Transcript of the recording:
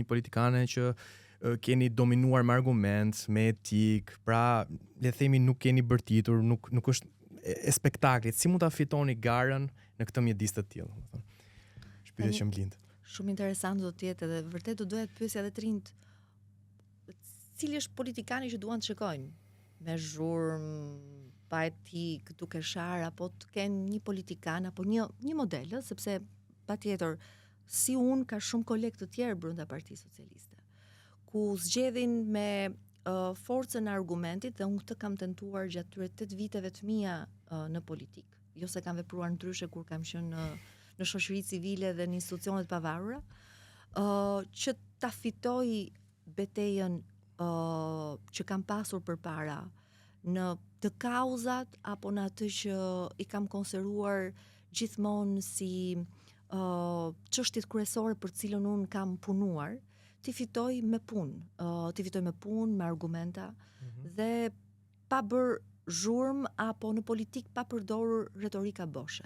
një politikane që keni dominuar me argument, me etikë, pra le të themi nuk keni bërtitur, nuk nuk është e, e spektaklit. Si mund ta fitoni garën në këtë mjedis të tillë, domethënë. Është pyetja që më lind. Shumë interesant do të jetë edhe vërtet do doja të pyesja edhe të rinjtë. Cili është politikani që duan të shikojnë? Me zhurmë, pa etikë, duke sharë apo të kenë një politikan apo një një model, ë, sepse patjetër si unë ka shumë kolegë të tjerë brenda Partisë Socialiste, ku zgjedhin me uh, forcën e argumentit dhe unë këtë kam tentuar gjatë këtyre 8 viteve të mia uh, në politikë. Jo se kam vepruar ndryshe kur kam qenë në në shoqëri civile dhe në institucione të pavarura, uh, që ta fitoj betejën uh, që kam pasur përpara në të kauzat apo në atë që i kam konsideruar gjithmonë si uh, çështjet kryesore për të cilën unë kam punuar, t'i fitoj me punë, uh, t'i fitoj me punë, me argumenta mm -hmm. dhe pa bërë zhurmë apo në politikë pa përdorur retorika boshe.